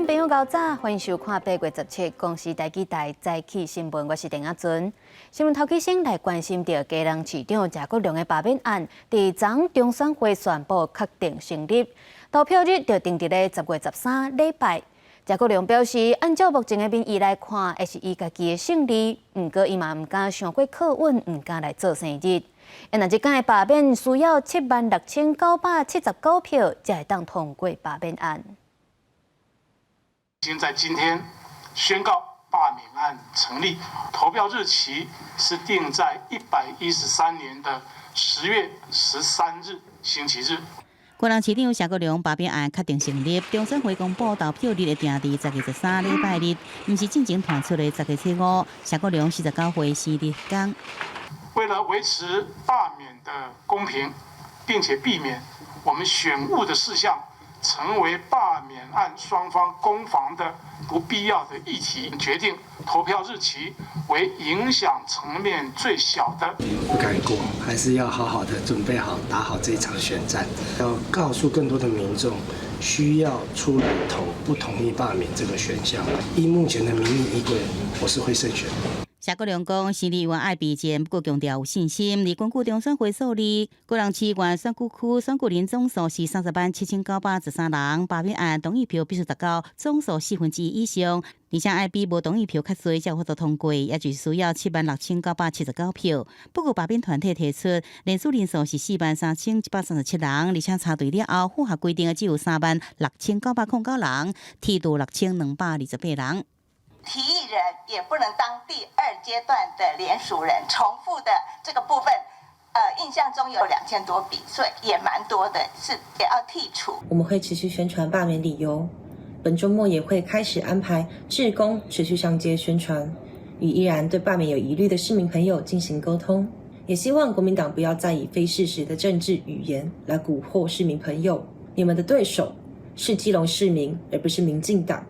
眾朋友𠢕早，歡迎收看8月17公視台語台早起新聞，我是鄧阿尊。新聞頭起先來關心著基隆市長謝國樑的罷免案，佇昨中選會宣布確定成立，投票日就定佇咧10月13禮拜。謝國樑表示，按照目前的民意來看，會是伊家己的勝利。毋過伊嘛毋敢傷過靠穩，毋敢來做生日。若這擺的罷免需要76,979票，才會當通過罷免案。已經在今天宣告罷免案成立，投票日期是定在113年的10月13日星期日。基隆市長謝國樑罷免案確定成立，中選會公布投票日會定佇10月13禮拜日，毋是進前傳出的10月初五。謝國樑49歲生日工。為了維持罷免的公平，並且避免我們選務的事項成為罷免案雙方攻防的不必要的議題，決定投票日期為影響層面最小的。不敢過，還是要好好的準備好，打好這一場選戰。要告訴更多的民眾，需要出來投不同意罷免這個選項。依目前的民意依歸，我是會勝選。謝國樑講，生日願愛備戰，不過強調有信心。而根據中選會數字，基隆市原選舉區選舉人總數是307,913人，罷免案同意票必須達到總數四分之一以上，而且愛比無同意票較濟才有法度通過，也就是需要76,979票。不過罷免團體提出，聯署人數是43,137人，而且查對了後，符合規定的只有36,909人，剔除6,228人。提議人也不能當第二階段的聯署人，重複的這個部分，印象中有2000多筆，所以也蠻多的，是也要剔除。我們會持續宣傳罷免理由，本週末也會開始安排志工持續上街宣傳，與依然對罷免有疑慮的市民朋友進行溝通。也希望國民黨不要再以非事實的政治語言來蠱惑市民朋友。你們的對手是基隆市民，而不是民進黨。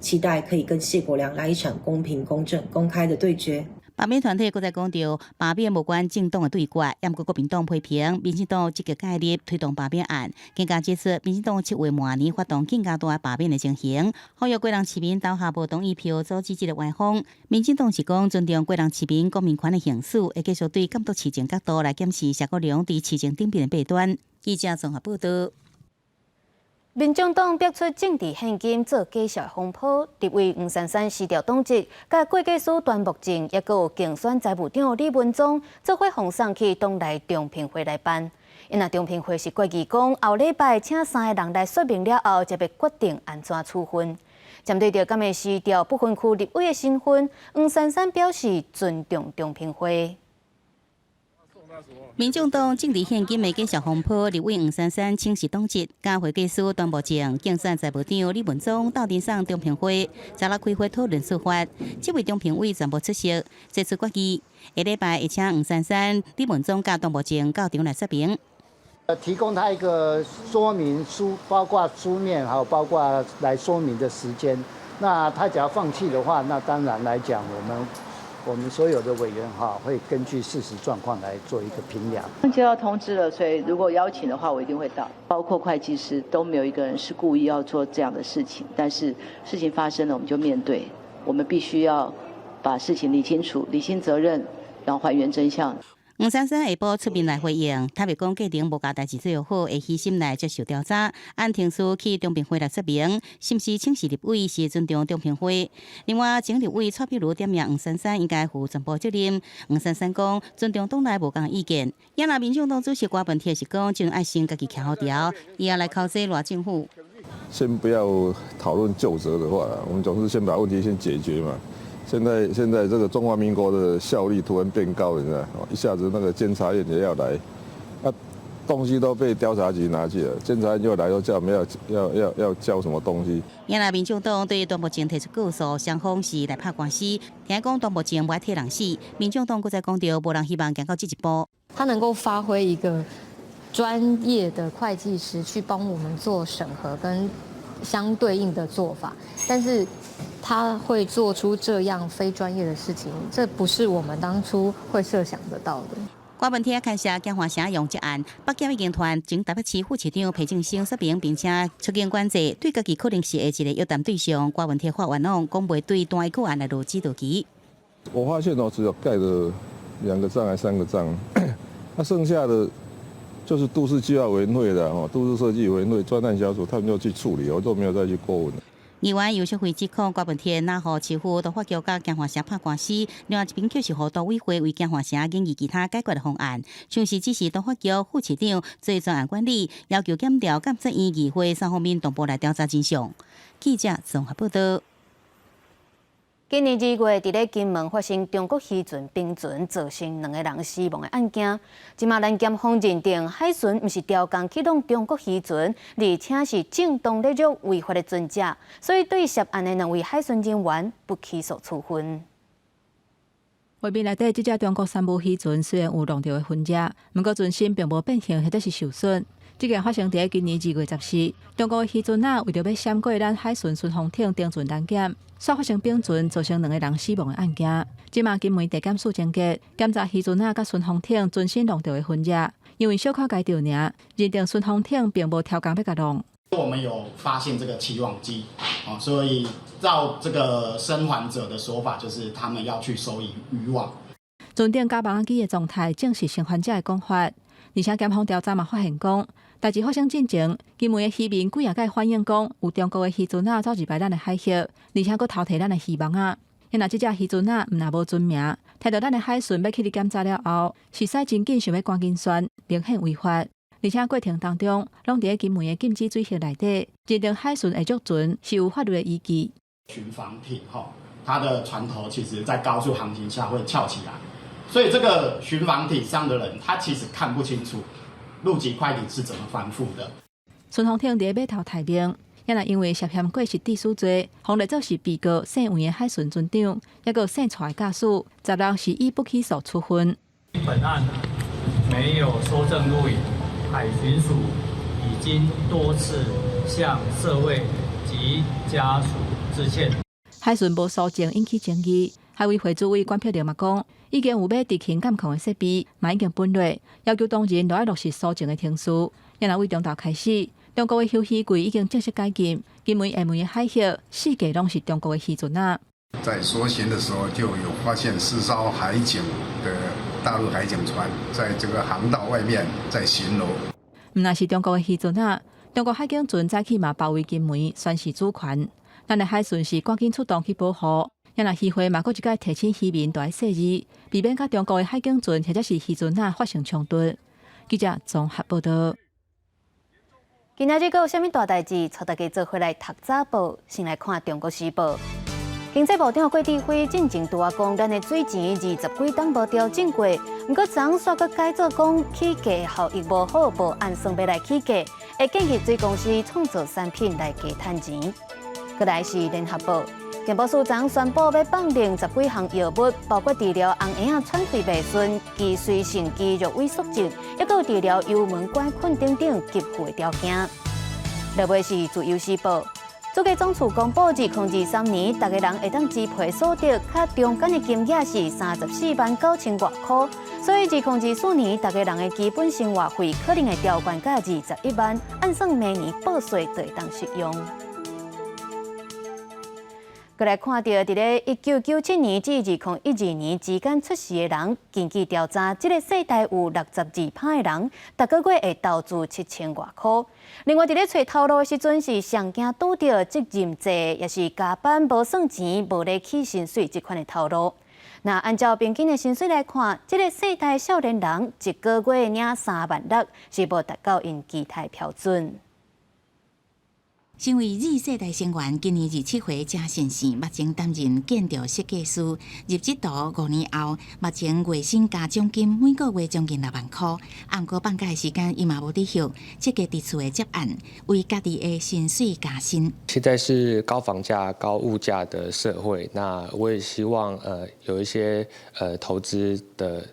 期待可以跟謝國樑來一場公平、公正、公開的對決。罷免團體閣再講著，罷免無關政黨的對決，毋過國民黨批評民進黨積極介入推動罷免案，更加指出民進黨七月末年發動更加大罷免的情形，呼籲基隆市民投下無同意票，阻止這个歪風。民進黨是講尊重基隆市民公民權的行使，會繼續對監督市政角度來檢視謝國樑佇市政頂面的弊端。記者綜合報道。民眾黨逼出政治獻金做假數風波，立委黃珊珊辭掉黨籍，佮會計師端木正，抑閣有競選財務長李文宗，做伙予送去黨內中評會來辦。𪜶若中評會是決議講，後禮拜請三個人來說明了後，才欲決定按怎處分。針對著敢會辭掉不分區立委的身份，黃珊珊表示尊重中評會。民眾黨政治獻金的假數風波，立委黃珊珊請辭黨籍，佮會計師段木正、競選財務長李文宗鬥陣送中評會，昨仔開會討論處罰。這位中評委全部出席，做出決議。下禮拜會請黃珊珊、李文宗佮段木正到場來說明。提供他一個說明書，包括書面，還有包括來說明的時間。那他只要放棄的話，那當然來講，我們所有的委員哈會根據事實狀況來做一個評量。接到通知了，所以如果邀請的話，我一定會到。包括會計師都沒有一個人是故意要做這樣的事情，但是事情發生了，我們就面對，我們必須要把事情理清楚、理清責任，然後還原真相。黃珊珊下晡出面來回應，他袂講過程無共代誌做好，會虛心來接受調查，按程序去中評會來說明，是毋是請辭立委是尊重中評會。另外，前立委蔡壁如點名黃珊珊應該負全部責任。黃珊珊講尊重黨內無仝意見。也若民眾黨主席郭文鐵是講，就愛先家己徛好調，伊也來考這賴政府。先不要討論究責的話，我們總是先把問題先解決嘛。現在這個中華民國的效率突然變高了，你知道？一下子那個監察院也要來，啊，東西都被調查局拿去了，監察院又來又叫我們要交什麼東西。原來民眾黨對段木正提出告訴，雙方是來拍官司。聽講段木正無愛替人死，民眾黨閣再講著，無人希望行到這一步。他能夠發揮一個專業的會計師去幫我們做審核跟相對應的做法，但是他會做出這樣非專業的事情，這不是我們當初會設想得到的。郭文鐵牽涉京華城楊哲案，北檢已經傳前台北市副市長裴正生說明，並且出境管制，對家己可能是下一个約談對象。郭文鐵發願望，講袂對單一個案來落指導棋。我發現哦，只有蓋了兩個章還三個章，那剩下的就是都市計劃委員會的哦，都市設計委員會專案小組，他們就去處理，我都沒有再去過問。議員游錫卉指控郭文鐵若予市府都發局佮京華城拍官司，另外一邊卻是予都委會為京華城研議其他解決的方案，像是指示都發局副市長做專案管理，要求檢調監察院議會三方面同步來調查真相。記者綜合報道。今年2月，佇咧金門發生中國漁船冰船造成兩个人死亡的案件。這馬咱檢方認定海巡毋是刁工去弄中國漁船，而且是正當咧捉違法的船隻，所以對涉案的兩位海巡人員不起訴處分。畫面內底這隻中國三無漁船雖然有弄著的痕跡，毋過船身並無變形或者是受損。這件發生佇今年2月14，中國的漁船仔為著欲閃過咱海巡順風艇登船攔檢，煞發生冰船造成兩个人死亡的案件。這馬金門地檢署終結檢查漁船仔佮順風艇船身弄著的痕跡，因為小可該著爾，認定順風艇並無刁工欲共弄。我們有發現這個起網機，所以照這個生還者的說法，就是他們要去收魚漁網。船頂佮網仔機的狀態證實生還者的講法，而且檢方調查嘛發現講，代誌發生進前，金門的漁民幾仔擺反映講，有中國的漁船仔走入來咱的海域，而且閣偷提咱的漁網仔。若這隻漁船仔毋若無船名，聽著咱的海巡欲去檢查了後，實在真緊想欲趕緊旋，明顯違法。而且過程當中，攏佇咧金門的禁止水域內底，認定海巡會捉船是有法律的依據。巡防艇吼，它的船頭其實在高速航行下會翹起來，所以這個巡防艇上的人，他其實看不清楚陸籍快艇是怎麼翻覆的。順風艇佇咧碼頭待命，也若因為涉嫌過失致死罪，予列做是被告姓黃的海巡船長，抑閣姓蔡的駕駛，16是以不起訴處分。本案沒有搜證錄影，海巡署已經多次向社會及家屬致歉。海巡無搜證引起爭議，海委會主委管碧玲嘛講，已經有買執勤監控的設備，嘛已經分落，要求當人都愛落實搜證的程序。也若為中晝開始，中國的休漁季已經正式解禁，金門、廈門的海域四界攏是中國的漁船仔。在搜尋的時候，就有發現四艘海警的大陸海警船，在這個航道外面在巡邏。毋但是中國的漁船仔，中國海警船早起嘛包圍金門，宣示主權。咱的海巡是趕緊出動去保護，也若漁會嘛，閣一擺提醒漁民著愛細膩，避免佮中國的海警船或者是漁船仔發生衝突。記者綜合報道。今仔日閣有啥物大代誌？帶大家做伙來讀早報，先來看《中國時報》。經濟部長郭智輝進前拄仔講，咱的水錢20幾冬無調整過，毋過昨煞閣改做講起價效益無好，無按算欲來起價，會建議水公司創造產品來加趁錢。閣來是聯合報，健保署昨宣布欲放令十幾項藥物，包括治療紅嬰仔喘氣袂順、脊髓性肌肉萎縮症，抑閣有治療幽門桿菌等等給付的條件。落尾是自由時報。主計總處公布，2023年，逐个人會當支配所得，較中間的金額是34萬9千外箍，所以2024年，逐个人的基本生活費可能會調懸到21萬，按算明年報稅就會當適用。閣來看著，佇咧1997年至2012年之間出世的人，根據調查，這个世代有62%的人，逐个月會投資7000外箍。另外，佇咧揣頭路的時陣，是上驚拄著責任制，抑是加班無算錢、無咧起薪水這款的頭路。若按照平均的薪水來看，這个世代少年人一个月領3萬6，是無達到𪜶期待標準。身為 Z 世代成員，今年27歲，誠信是目前擔任建築設計師。入職途5年後，目前月薪加獎金每個月將近6萬箍。毋過放假的時間，伊嘛無佇歇，積極佇厝的接案，為家己的薪水加薪。現在是高房價、高物價的社會，那我也希望有一些投資的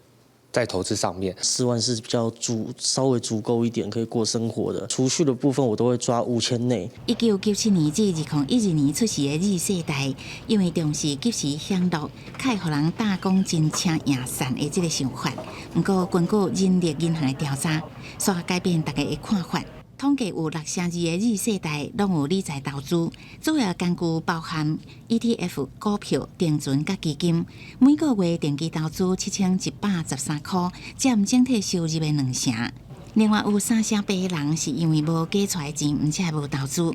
在投資上面， 4萬是比較足，稍微足夠一點可以過生活的。儲蓄的部分我都會抓5000內。1997年至2012年出世的 Z 世代，因為重視及時享樂，較會予人搭講真車贏散的這个想法。毋過根據人力銀行的調查，煞改變大家的看法。統計有62%的 Z 世代攏有理財投資，主要工具包含 ETF、股票、定存佮基金。每個月定期投資7113塊，佔整體收入的2成。另外有3成8的人是因為無加出來錢，毋才無投資。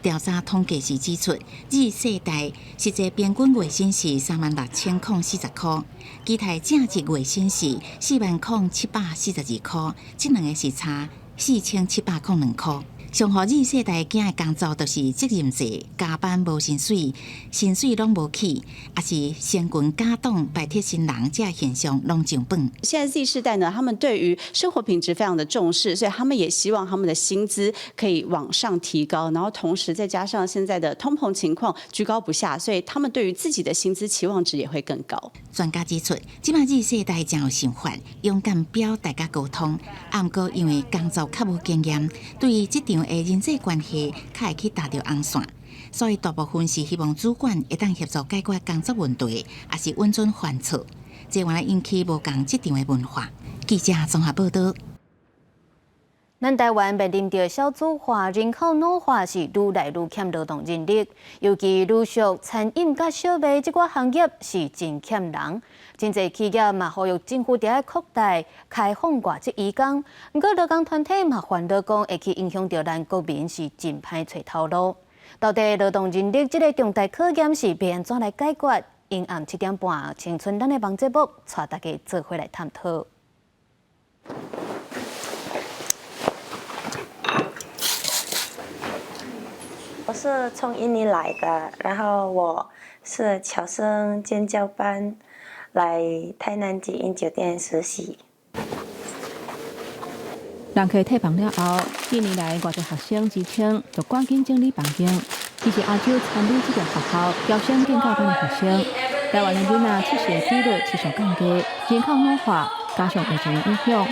調查統計時指出，Z 世代實際平均月薪是36,040塊，其他正職月薪是40,742塊，這兩个是差4702塊。上予 Z 世代驚的工作就是責任制、加班無薪水、薪水攏無起，抑是成群結黨排斥新人，這現象攏上榜。現在 Z 世代呢，他們對於生活品質非常的重視，所以他們也希望他們的薪資可以往上提高，然後同時再加上現在的通膨情況居高不下，所以他們對於自己的薪資期望值也會更高。專家指出，這擺 Z 世代誠有想法，勇敢表達佮溝通，啊，毋過因為工作較無經驗，對於職場的人際關係較會去踏著紅線，所以大部分是希望主管會當協助解決工作問題，抑是允准犯錯，這會引起無仝職場的文化。記者綜合報導。咱台灣面臨著少子化、人口老化，是愈來愈欠勞動人力，尤其旅宿、餐飲佮小賣這寡行業是真欠人。真濟企業嘛呼籲政府著愛擴大開放外籍移工，毋過勞工團體嘛煩惱講會去影響著咱國民是真歹揣頭路。到底勞動人力這个重大考驗是欲按怎來解決？昏暗7點半，青春咱的網節目，帶大家做伙來探討。我是從印尼來的，然後我是僑生建教班來台南捷運酒店實習。人客退房了後，印尼來外籍學生之稱就趕緊整理房間。伊是亞洲餐旅職業學校僑生建教班的學生。台灣的囡仔出世的比率持續降低，人口老化加上疫情的影響，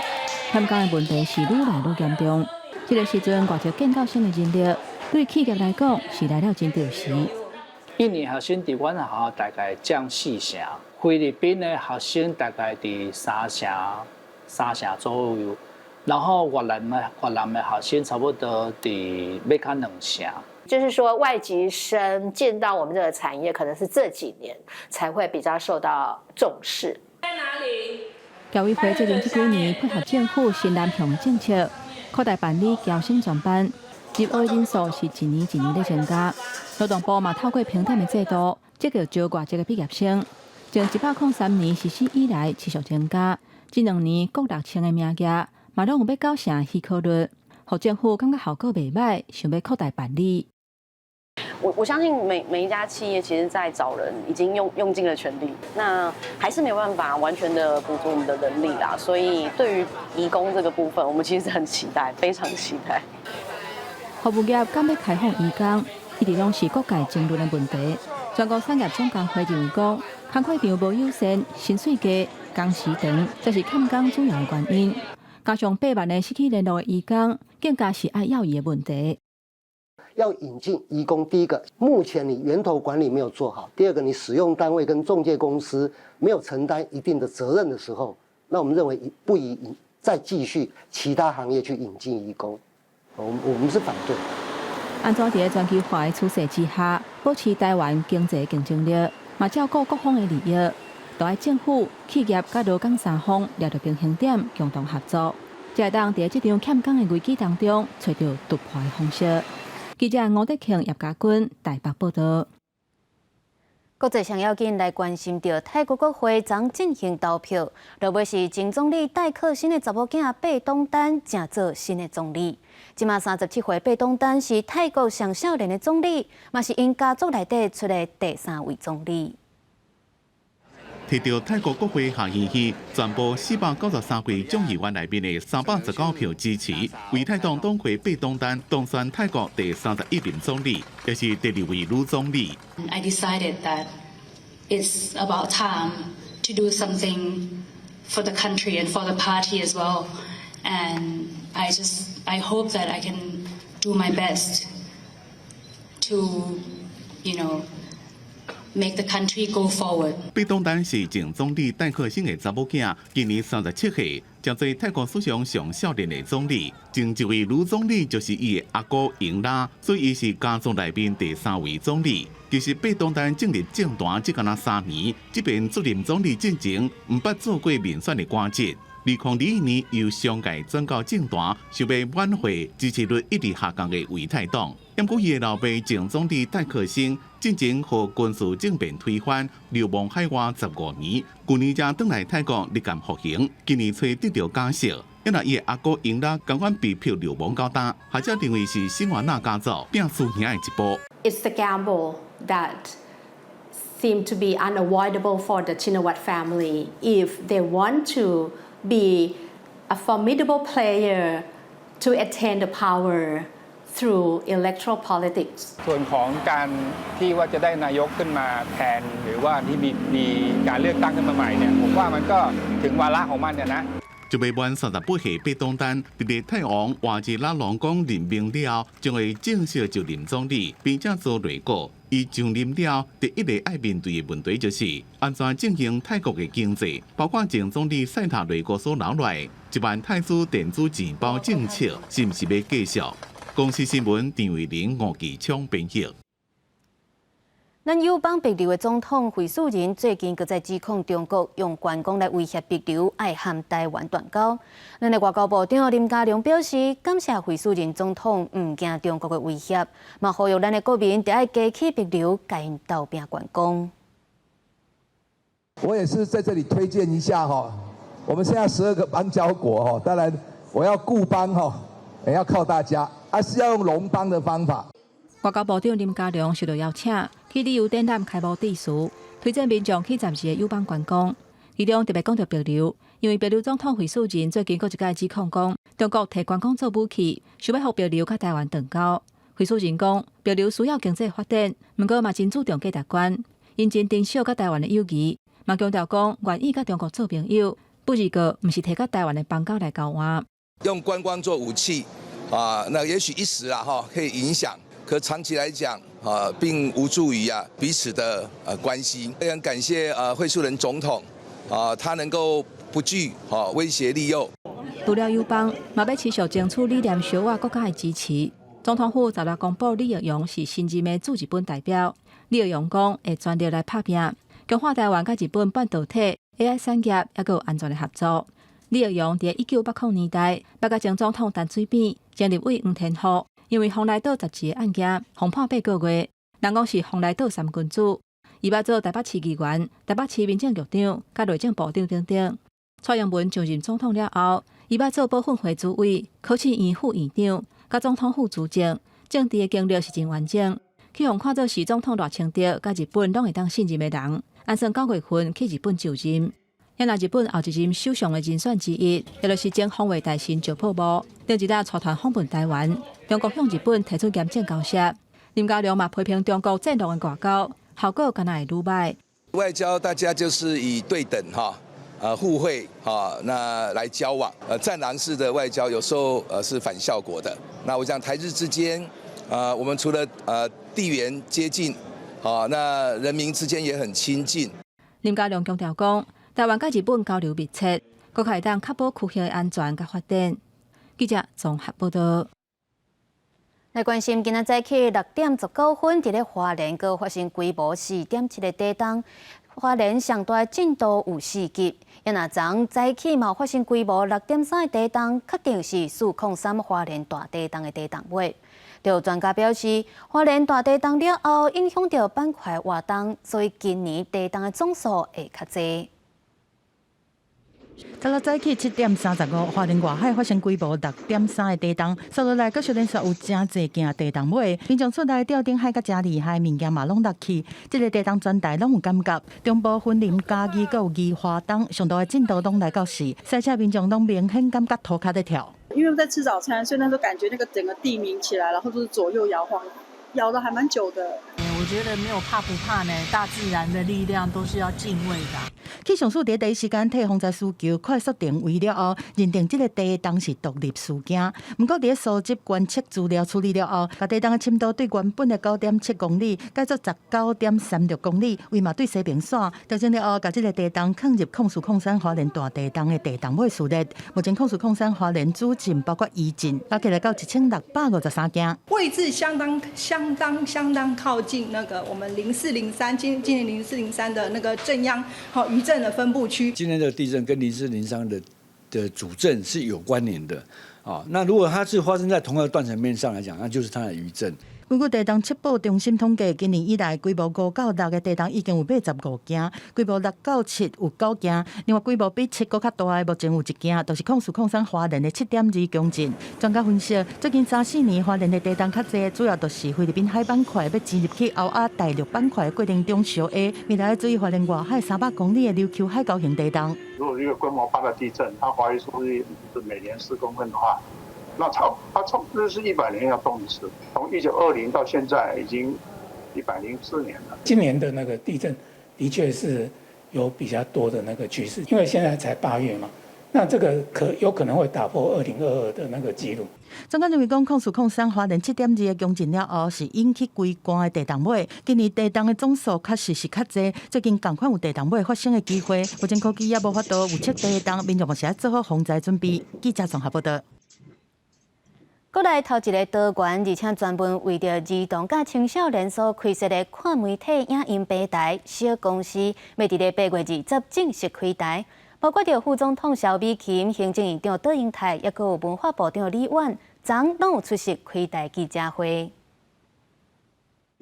欠工的問題是愈來愈嚴重。這个時陣，外籍建教生的人力對企業來講是來了真著時。印尼學生佇阮學校大概佔4成，菲律賓的學生大概佇三成左右，然後越南的學生差不多佇欲較2成。就是說，外籍生進到我們這個產業，可能是這幾年才會比較受到重視。在哪裡？僑委會最近這幾年配合政府新南向的政策，擴大辦理僑生專班，入學人數是一年一年咧增加。勞動部嘛透過評鑑的制度，積極招外籍的畢業生。從103年實施以來，持續增加。這2年國6千个名額，嘛攏有欲9成許可率，予政府感覺效果袂䆀，想欲擴大辦理。我相信每一家企業，其實在找人已經用盡了全力，那還是沒有辦法完全的補足我們的人力啦。所以對於移工這個部分，我們其實很期待，非常期待。服務業敢欲開放移工，一直攏是各界爭論的問題。全國產業總工會認為講，工課場無友善、薪水低、工時長，這是欠工主要的原因。加上8萬个失去聯絡的移工，更加是愛要伊的問題。要引進移工，第一個，目前你源頭管理沒有做好；第二個，你使用單位跟仲介公司沒有承擔一定的責任的時候，那我們認為不宜再繼續其他行業去引進移工，我們是反對。按怎佇全球化的趨勢之下，保持台灣經濟競爭力，嘛照顧各方的利益，都愛政府、企業佮勞工三方抓著平衡點，共同合作，才會當佇這場欠工的危機當中，揣著突破的方式。記者吳德慶、葉家軍台北報導。國際上要緊來關心著泰國國會昨進行投票，落尾是前總理戴克辛的查某囝貝東丹成做新的總理。這馬37歲貝東丹是泰國上少年的總理，嘛是𪜶家族內底出的第三位總理。提著泰國國會下議院全部493位眾議員內面的319票支持，為泰黨黨魁貝東丹當選泰國第31任總理，也是第二位女總理。 I decided that it's about time to do something For the country and for the party as well. And I hope that I can do my best to make the country go forward. 貝東丹是前總理戴克辛的查某囝，今年37歲，成做泰國史上上少年的總理。前一位女總理就是伊的阿姑英拉，所以伊是家族內面第三位總理。其實貝東丹進入政壇只敢若3年，這邊出任總理進前，毋捌做過民選的官職。2021年由商界轉到政壇，想欲挽回支持率一直下降的為泰黨。毋過伊的老爸前總理戴克辛進前予軍事政變推翻，流亡海外15年，舊年才轉來泰國入監服刑。今年初得著假釋，因為伊的阿姑英拉仝款被迫流亡到今，學者認為是辛瓦納家族拼輸贏的一步。 It's the gamble that seem to be unavoidable for the Shinawatra family if they want to be a formidable player to attain the power through electoral politics. ส่วนของการที่ว่าจะได้นายกขึ้นมาแทนหรือว่าที่มีมีการเลือกตั้งขึ้นมาใหม่เนี่ยผมว่ามันก็ถึงวาระของมันเนี่ยนะ 就欲滿38歲貝東丹，佇咧泰王瓦吉拉隆功任命了後，將會正式就任總理，並且組內閣。伊上任了後，第一個愛面對的問題就是按怎振興泰國的經濟，包括前總理賽塔內閣所留落來1萬泰銖電子錢包政策，是毋是欲繼續？公視新聞陳慧玲、吳繼昌編譯。咱友邦帛琉的總統惠恕仁最近閣再指控中國用觀光來威脅帛琉，愛和台灣斷交。咱的外交部長林佳龍表示，感謝惠恕仁總統毋驚中國的威脅，嘛呼籲咱的國民著愛加去帛琉，共𪜶鬥拚觀光。我也是在這裡推薦一下哈，我們現在12個邦交國哈，當然我要固邦哈，也要靠大家，而是要用龍邦的方法。外交部長林佳龍受到邀請去旅遊展覽開幕致辭，推薦民眾去12個友邦觀光。其中特別講著帛琉，因為帛琉總統惠恕仁最近閣一擺指控講，中國提觀光做武器，想欲予帛琉佮台灣斷交。惠恕仁講，帛琉需要經濟發展，毋過嘛真注重價值觀，𪜶真珍惜佮台灣的友誼，嘛強調講願意佮中國做朋友，不過毋是提佮台灣的邦交來交換。用觀光做武器啊，那也許一時啊，哈，可以影響。可長期來講，啊，並無助於啊彼此的關係。非常感謝啊惠恕仁總統，啊，他能夠不懼啊威脅利誘。除了友邦，嘛欲持續爭取理念相倚國家的支持。總統府昨日公布李玉榮是新任的駐日本代表。李玉榮講會全力來拍拚，強化台灣佮日本半導體、AI 產業，抑閣有安全的合作。李玉榮佇1980年代，捌佮前總統陳水扁、前立委黃天牧，因為蓬萊島雜誌的案件，予判8個月，人講是蓬萊島三君子。伊捌做台北市議員、台北市民政局長、佮內政部長等等。蔡英文上任總統了後，伊捌做保訓會主委、考試院副院長、佮總統府資政，政治的經歷是真完整。去予看做是總統賴清德佮日本攏會當信任的人，按算9月份去日本就任。遐若日本後一任首相的人選之一，也就是前防衛大臣石破茂，頂一日帶團訪問台灣，中國向日本提出嚴正交涉。林佳龍嘛批評中國戰狼的外交，效果敢若會愈䆀。外交大家就是以對等哈，互惠哈，那來交往。戰狼式的外交有時候是反效果的。那我想台日之間，我們除了地緣接近，啊，那人民之間也很親近。林佳龍強調講，台灣佮日本交流密切，閣較會當確保區域的安全佮發展。記者綜合報道。來關心今仔早起6點19分，佇咧花蓮閣發生規模4.7的地動，花蓮上大震度有4級。啊若昨早起嘛發生規模6.3的地動，確定是403花蓮大地動的地動尾。有專家表示，花蓮大地動了後，影響著板塊活動，所以今年地動的總數會較濟。昨日早起7點35，花蓮外海發生規模6.3的地動，紲落來閣小連續有誠濟件地動尾，民眾出來吊頂海閣誠厲害，物件嘛攏落去。這个地動全台攏有感覺，中部雲林、嘉義閣有宜花東，上大的震度攏來到4，賽車民眾攏明顯感覺塗跤咧跳。因為在吃早餐，所以那時候感覺那個整個地鳴起來，然後就是左右搖晃，搖得還蠻久的。我覺得沒有怕不怕呢，大自然的力量都是要敬畏的。氣象署佇第一時間替風災需求快速定位了後，認定這个地動是獨立事件。毋過佇搜集觀測資料處理了後，共地動的深度對原本的9.7公里改做19.36公里，位嘛對西平線調整了後，共這个地動放入控四礦山花蓮大地動的地動尾序列。目前控四礦山花蓮主震包括餘震，加起來到1653件。位置相當相當相當靠近那個我們零四零三今年零四零三的那個震央，好餘震的分布區。今天的地震跟0403的主震是有關聯的啊。那如果它是發生在同一個斷層面上來講，那就是它的餘震。根據地動測報中心統計，今年以來規模5到6的地動已經有85件，規模6到7有9件，另外規模比7閣較大的目前有一件，就是控四礦山花蓮的7.2強震。專家分析，最近三四年花蓮的地動較濟，主要就是菲律賓海板塊欲進入去歐亞大陸板塊的過程中相下，未來注意花蓮外海300公里的琉球海溝型地動。如果一個規模8的地震，它滑移速率是每年4公分的話，那它差不多是100年要動一次，從1920到現在已經104年了。今年的那個地震的確是有比較多的那個趨勢，因為現在才8月嘛，那這個有可能會打破2022的那個紀錄。專家認為講，控四礦山花蓮7.2的強震了後，是引起規罐的地動尾。今年地動的總數確實是較濟，最近仝款有地動尾發生的機會。目前科技也無法度預測地動，民眾嘛是愛做好防災準備。記者綜合報道。閣來頭一个桃園，而且專門為著兒童佮青少年所開設的跨媒體影音平台小公視，欲佇咧8月20正式開台。包括著副總統蕭美琴、行政院長卓榮泰，抑閣有文化部長李婉，昨攏有出席開台記者會。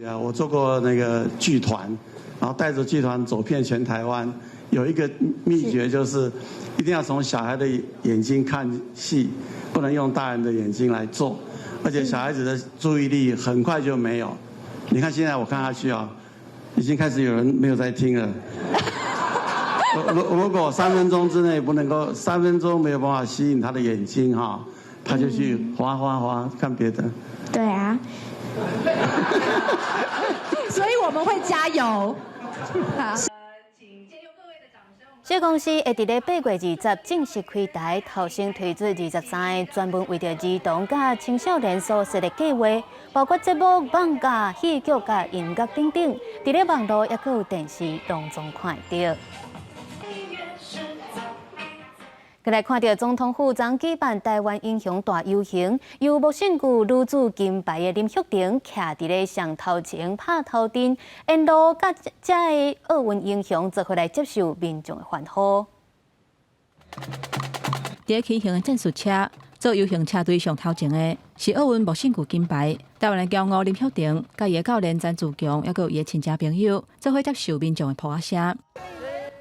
啊，我做過那個劇團，然後帶着劇團走遍全台灣，有一個秘訣就是，一定要從小孩的眼睛看戲，不能用大人的眼睛來做，而且小孩子的注意力很快就沒有。你看現在我看下去啊，已經開始有人沒有在聽了。如果三分鐘之內不能夠，三分鐘沒有辦法吸引他的眼睛哈，他就去滑滑滑看別的。對啊。所以我們會加油。小公視會佇咧8月20正式開台，頭先推出23个專門為著兒童佮青少年所設的計劃，包括節目、漫畫、戲劇佮音樂等等，佇咧網路抑閣有電視攏總看會著。來看著總統府昨舉辦台灣英雄大遊行，由無勝具女子金牌的林旭婷徛佇咧上頭前拍頭陣，沿路佮遮的奧運英雄做伙來接受民眾的歡呼。佇咧騎行的戰術車做遊行車隊上頭前的是奧運無勝具金牌台灣的驕傲林旭婷，佮伊的教練詹祖強，抑閣有伊的親戚朋友，做伙接受民眾的噗仔聲。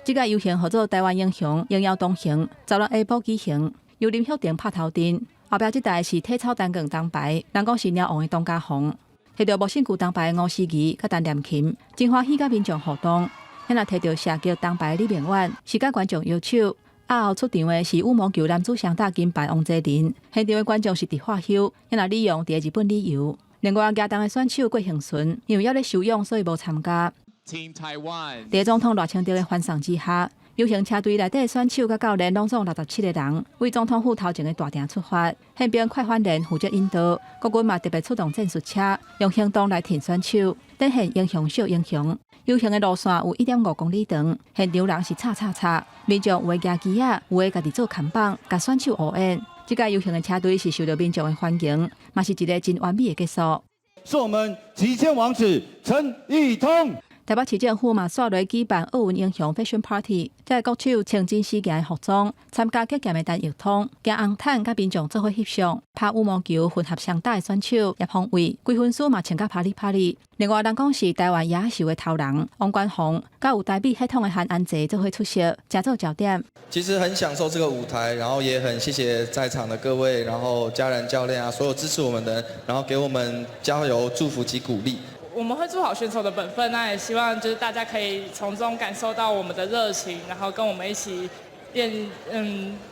這個遊行號做台灣英雄榮耀同行，昨昏下晡舉行，由林旭婷拍頭陣，後壁這台是體操單槓銅牌，人講是貓王的董家鴻，提著無勝具銅牌的吳思儀佮陳念琴，真歡喜佮民眾互動。遐若提著射擊銅牌李明遠，是佮觀眾搖手。押後出場的是羽毛球男子雙打金牌王澤林，現場的觀眾是佇喝休。遐若李勇佇日本旅遊。另外舉重的選手郭幸純，因為猶咧休養，所以無參加。佇總統賴清德的歡送之下，遊行車隊內底選手佮教練攏總67個人，為總統府頭前的大廳出發。憲兵快反連負責引導，國軍嘛特別出動戰術車，用行動來挺選手，展現英雄惜英雄。遊行的路線有1.5公里長，現場人是吵吵吵，民眾有的舉旗仔，有的家己做扛棒，共選手応援。這個遊行的車隊是受到民眾的歡迎，嘛是一個真完美的結束。是我們擊劍王子陳奕通。台北市政府嘛，煞落舉辦奧運英雄 Fashion Party，這个國手穿真死行的服裝，參加擊劍的陳奕通，行紅毯佮民眾做伙翕相，拍羽毛球混合雙打的選手葉方偉，規分數嘛穿甲啪里啪里。另外，人講是台灣野獸的頭人王冠宏，佮有台美血統的韓安澤做伙出席，成做焦點。其實很享受這個舞台，然後也很謝謝在場的各位，然後家人、教練啊，所有支持我們的人，然後給我們加油、祝福及鼓勵。我們會做好選手的本分，那也希望就是大家可以從中感受到我們的熱情，然後跟我們一起練，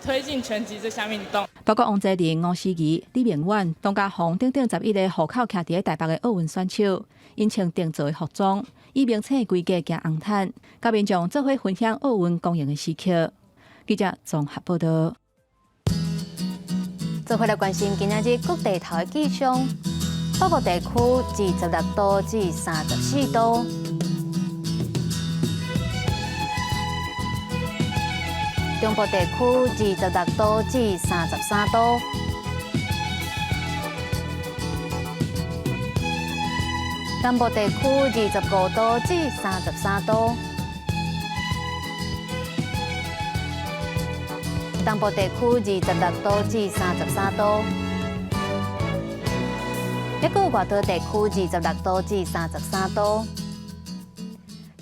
推進拳擊這項運動。包括王齊麟、吳思怡、李明遠、董家鴻等等11个戶口徛佇台北的奧運選手，𪜶穿定做的服裝，以明星的規格行紅毯，佮民眾做伙分享奧運光榮的時刻。記者綜合報道。做伙來關心今仔日各地頭的氣象，北部地區26度至34度，中部地區26度至33度，南部地區25度至33度。東部地區26度至33度，抑閣有外島地區26度至33度。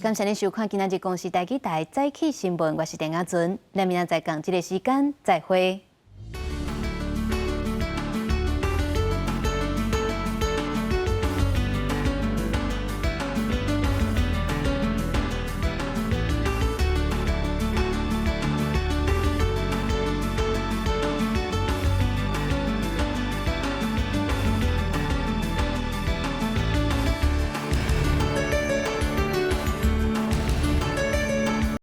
感謝您收看今仔日公視台語台早起新聞，我是鄭雅純，咱明仔載仝這个時間再會。